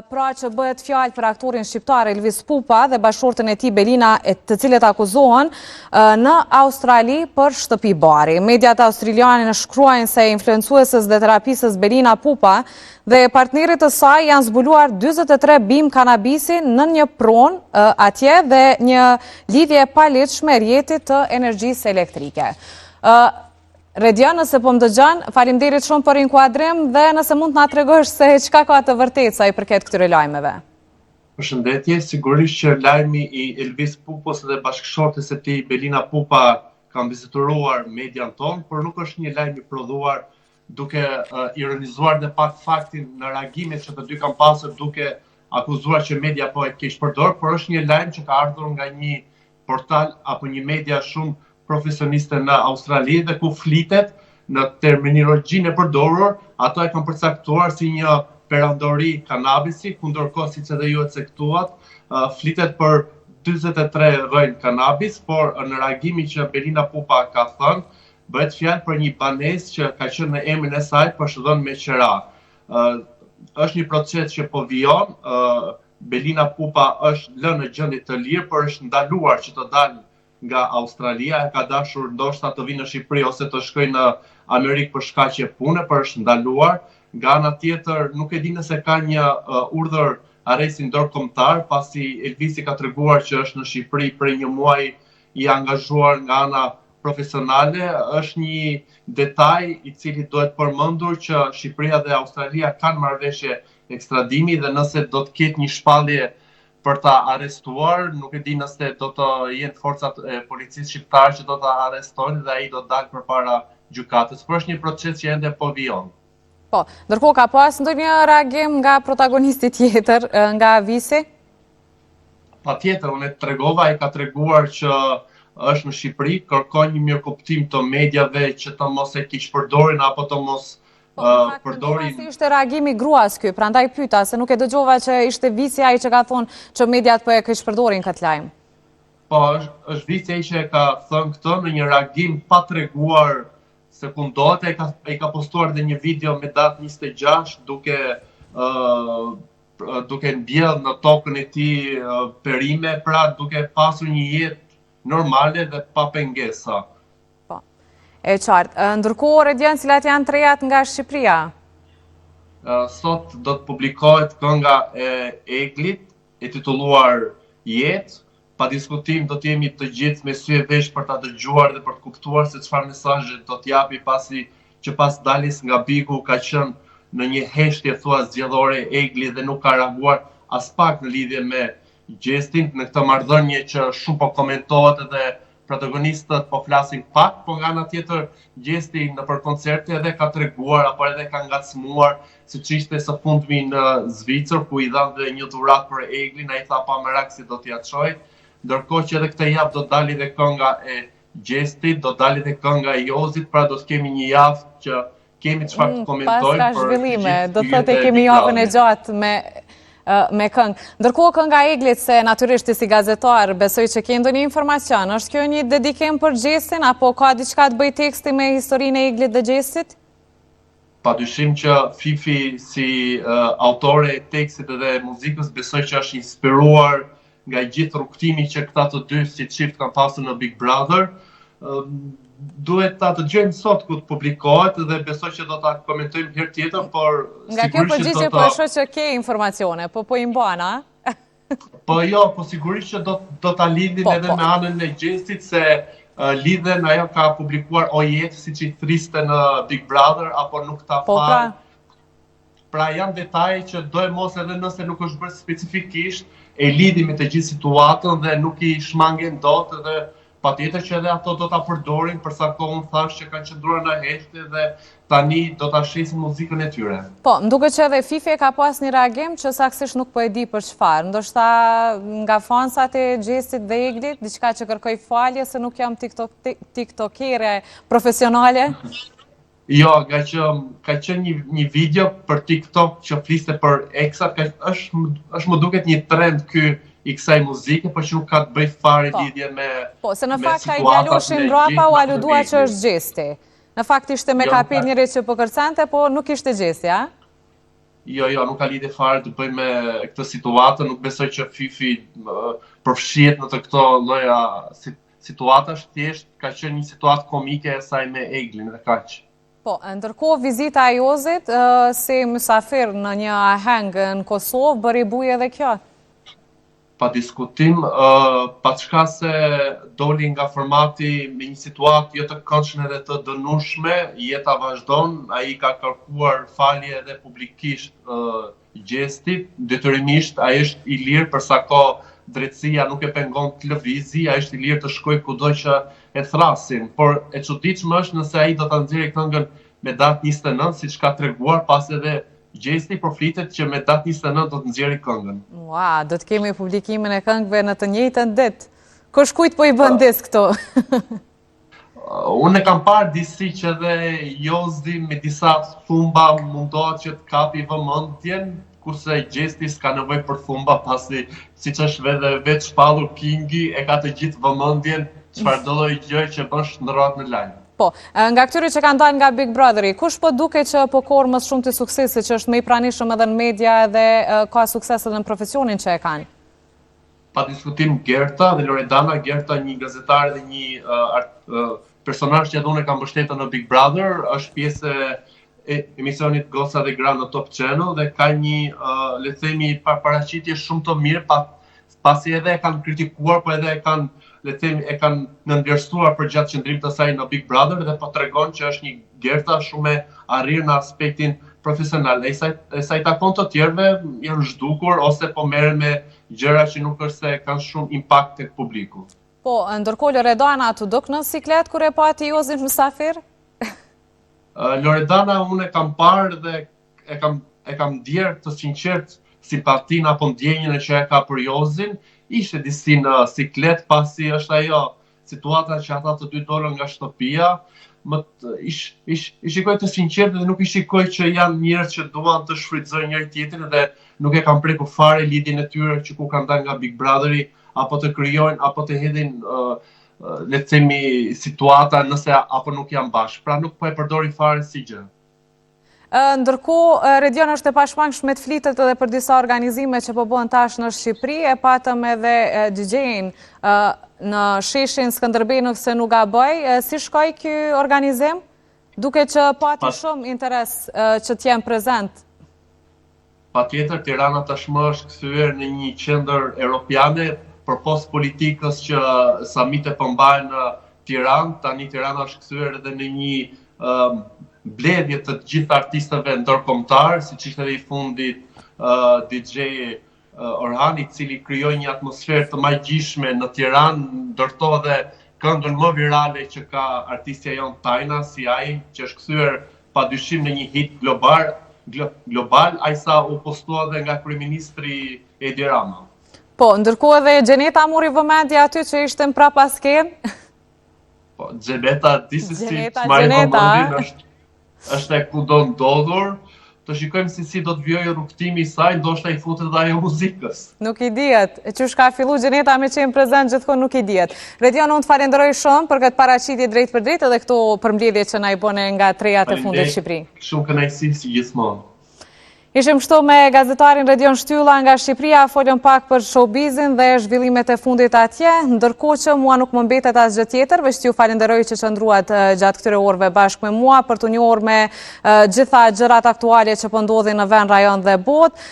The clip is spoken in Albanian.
Pra që bëhet fjalë për aktorin shqiptar Elvis Pupa dhe bashkëshorten e tij Belina, e të cilët akuzohen në Australi për shtëpi bari. Mediat australiane shkruajnë se influencueses dhe terapistes Belina Pupa dhe partnerit të saj janë zbuluar 43 bimë kanabisi në një pronë atje dhe një lidhje e paligjshme e rrjetit të energjisë elektrike. Redion, nëse po më dëgjon, faleminderit shumë për inkuadrim dhe nëse mund të na tregosh se çka ka të vërtetë sa i përket këtyre lajmeve. Përshëndetje, sigurisht që lajmi i Elvis Pupës dhe bashkëshortes së tij Belina Pupa ka mbizotëruar median tonë, por nuk është një lajm i prodhuar duke uh, ironizuar dhe pak faktin në reagimet që të dy kanë pasur duke akuzuar që media po e keqpërdor, por është një lajm që ka ardhur nga një portal apo një media shumë profesioniste në Australi dhe ku flitet në terminologjinë e përdorur, ato e kanë përcaktuar si një perandori kanabisi, ku ndërkohë siç edhe ju e cektuat, flitet për 43 rrënjë kanabis, por në reagimin që Belina Pupa ka thënë, bëhet fjalë për një banesë që ka qenë në emrin e saj, por është dhënë me qera. Është një proces që po vijon, Belina Pupa është lënë në gjendje të lirë, por është ndaluar që të dalë nga Australia, e ka dashur ndoshta të vijë në Shqipëri ose të shkojë në Amerikë për shkaqe pune, por është ndaluar. Nga ana tjetër, nuk e di nëse ka një urdhër arresti ndërkombëtar, pasi Elvisi ka treguar që është në Shqipëri prej një muaji i angazhuar nga ana profesionale, është një detaj i cili duhet përmendur që Shqipëria dhe Australia kanë marrëveshje ekstradimi dhe nëse do të ketë një shpallje për ta arrestuar, nuk e di nëse do të jenë forcat e policisë shqiptare që do ta arrestojnë dhe ai do të dalë përpara gjykatës, por është një proces që ende po vijon. Po, ndërkohë ka pas ndonjë reagim nga protagonisti tjetër, nga Visi? Patjetër, unë e tregova, ai ka treguar që është në Shqipëri, kërkon një mirëkuptim të mediave që të mos e keqpërdorin apo të mos po, përdorin... Po, ishte reagimi i gruas ky, prandaj pyta, se nuk e dëgjova që ishte Visi ai që ka thonë që mediat po e keqpërdorin këtë lajm. Po, është, është Visi ai që e ka thënë këtë në një reagim pa treguar se ku ndodhet, e ka, e ka postuar dhe një video me datë 26 duke uh, duke mbjellë në tokën e tij perime, pra duke pasur një jetë normale dhe pa pengesa. Po. E qartë. Ndërkohë, Redion, cilat janë të rejat nga Shqipëria? Sot do të publikohet kënga e Eglit, e titulluar Jetë. Pa diskutim do të jemi të gjithë me sy e vesh për ta dëgjuar dhe për të kuptuar se çfarë mesazhe do të japi pasi që pas daljes nga Bigu ka qenë në një heshtje thua zgjedhore Egli dhe nuk ka reaguar aspak në lidhje me Gjestin në këtë marrëdhënie që shumë po komentohet edhe protagonistët po flasin pak, po nga ana tjetër Gjesti nëpër koncerte edhe ka treguar apo edhe ka ngacmuar, siç ishte së fundmi në Zvicër ku i dhanë dhe një dhuratë për Eglin, ai tha pa merak se do t'ia çoj. Ndërkohë që edhe këtë javë do dali dhe kënga e Gjestit, do dali dhe kënga e Jozit, pra do të kemi një javë që kemi çfarë të mm, komentojmë për zhvillime, do të thotë kemi javën e gjatë me me këngë. Ndërkohë kënga e Eglit se natyrisht ti si gazetar besoj që ke ndonjë informacion, është kjo një dedikim për Gjestin apo ka diçka të bëjë teksti me historinë e Eglit dhe Gjestit? Pa dyshim që Fifi si uh, autore e tekstit dhe muzikës besoj që është inspiruar nga gjithë rrugëtimi që këta të dy si çift kanë pasur në Big Brother, duhet ta dëgjojmë sot kur të publikohet dhe besoj që do ta komentojmë herë tjetër, por nga kjo përgjigje po e shoh që ke informacione, po po i mban, a? Po jo, po sigurisht që do do ta lidhim po, edhe po. me anën e Gjestit se uh, lidhen ajo ka publikuar o jetë siç i thërriste në Big Brother apo nuk ta po, fal. Pra. Pra janë detaje që doemos edhe nëse nuk është bërë specifikisht, e lidhim me të gjithë situatën dhe nuk i shmangen dot dhe patjetër që edhe ato do ta përdorin për sa kohë unë thashë që kanë qëndruar në heshtje dhe tani do ta shesin muzikën e tyre. Po, më duket që edhe Fifi e ka pas një reagim që saktësisht nuk po e di për çfarë. Ndoshta nga fansat e Gjestit dhe Eglit, diçka që kërkoj falje se nuk jam TikTok tiktokere profesionale. Jo, nga që ka qenë një një video për TikTok që fliste për eksat, ka është është më duket një trend ky i kësaj muzike, por që nuk ka të bëjë fare po. lidhje me Po, se në fakt ai djaloshi mbrapa u aludua që është Gjesti. Në fakt ishte me jo, kapel njëri që po kërcente, po nuk ishte Gjesti, a? Jo, jo, nuk ka lidhje fare të bëjë me këtë situatë, nuk besoj që Fifi përfshihet në të këto lloja situatash, thjesht ka qenë një situatë komike e saj me Eglin dhe kaq. Po, ndërkohë vizita e Jozit si mysafir në një aheng në Kosovë, bëri bujë edhe kjo? Pa diskutim, paçka se doli nga formati me një situatë jo të këndshme dhe të dënueshme, jeta vazhdon, ai ka kërkuar falje edhe publikisht Gjestit, detyrimisht ai është i lirë për sa kohë drejtësia nuk e pengon të lëvizi, ai është i lirë të shkojë kudo që e thërrasin. Por e çuditshme është nëse ai do ta nxjerrë këngën me datë 29, siç ka treguar, pasi edhe Gjesti po flitet që me datë 29 do të nxjerrë këngën. Ua, do të kemi publikimin e këngëve në të njëjtën ditë. Kush kujt po i bën diss këtu? Unë e kam parë disi që edhe Jozi me disa thumba mundohet që të kapi vëmendjen, kurse Gjesti s'ka nevojë për thumba pasi siç është edhe vetë shpallur Kingi e ka të gjithë vëmendjen, çfarëdo lloj gjëje që bën shndërrohet në lajm. Po, nga këtyre që kanë dalë nga Big Brotheri, kush po duket që po korr më së shumti suksese, që është më i pranishëm edhe në media edhe ka sukses edhe në profesionin që e kanë? Pa diskutim Gerta dhe Loredana, Gerta një gazetare dhe një uh, personazh që edhe unë e kam mbështetur në Big Brother, është pjesë e emisionit Goca dhe Gra në Top Channel dhe ka një, uh, le të themi, paraqitje shumë të mirë, pa, pasi edhe e kanë kritikuar, po edhe e kanë, le të themi, e kanë nënvlerësuar përgjatë qëndrimit të saj në Big Brother dhe po tregon që është një Gerta shumë e arrirë në aspektin profesional. E sa, e sa i takon të tjerëve, janë zhdukur ose po merren me gjëra që nuk është se kanë shumë impakt tek publiku. Po, ndërkohë Loredana t'u duk në siklet kur e pati Jozin mysafir? Loredana unë e kam parë dhe e kam e kam ndjerë të sinqertë simpatinë apo ndjenjën që e ka për Jozin, ishte disi në siklet pasi është ajo situata që ata të dy dolën nga shtëpia, më të, i, i, i shikoj të sinqertë dhe nuk i shikoj që janë njerëz që duan të shfrytëzojnë njëri tjetrin dhe nuk e kam prekur fare lidhjen e tyre që kur kanë dalë nga Big Brotheri apo të krijojnë apo të hedhin uh, le të themi situata nëse apo nuk janë bashkë. Pra nuk po e përdori fare si gjë. Ndërkohë, Redion është e pashmangshme të flitet edhe për disa organizime që po bëhen tash në Shqipëri, e patëm edhe DJ-in në sheshin Skënderbej nëse nuk gaboj. Si shkoi ky organizim? Duket që pati shumë interes që të jenë prezent. Patjetër, Tirana tashmë është kthyer në një qendër europiane, përpos politikës që samite po mbahen në Tiranë, tani Tirana është kthyer edhe në një mbledhje të të gjithë artistëve ndërkombëtarë, siç ishte edhe i fundit DJ Orhan, i cili krijoi një atmosferë të magjishme në Tiranë, ndër to edhe këngën më virale që ka artistja jonë Tayna, si ai, që është kthyer pa dyshim në një hit global, global, aq sa u postua dhe nga kryeministri Edi Rama. Po, ndërkohë edhe Xheneta mori vëmendje aty që ishte në prapaskenë. Po, Xheneta, disi si të marrë vëmendjen, është, është e kudondodhur, të shikojmë se si do të vijojë rrugëtimi i saj, ndoshta i futet dhe ajo muzikës. Nuk i dihet, e qysh ka fillu Xheneta me qenë prezent gjithkund nuk i dihet. Redion, unë të falenderoj shumë për këtë paraqitje drejtpërdrejt edhe këto përmbledhje që na i bëne nga të rejat e fundit në Shqipëri. Shumë kënaqësi si gjithmonë. Ishim kështu me gazetarin Redion Shtylla nga Shqipëria, folëm pak për showbizin dhe zhvillimet e fundit atje, ndërkohë që mua nuk më mbetet asgjë tjetër, veç t'ju falenderoj që qëndruat gjatë këtyre orëve bashkë me mua për t'u njohur me gjitha gjërat aktuale që po ndodhin në vend, rajon dhe botë.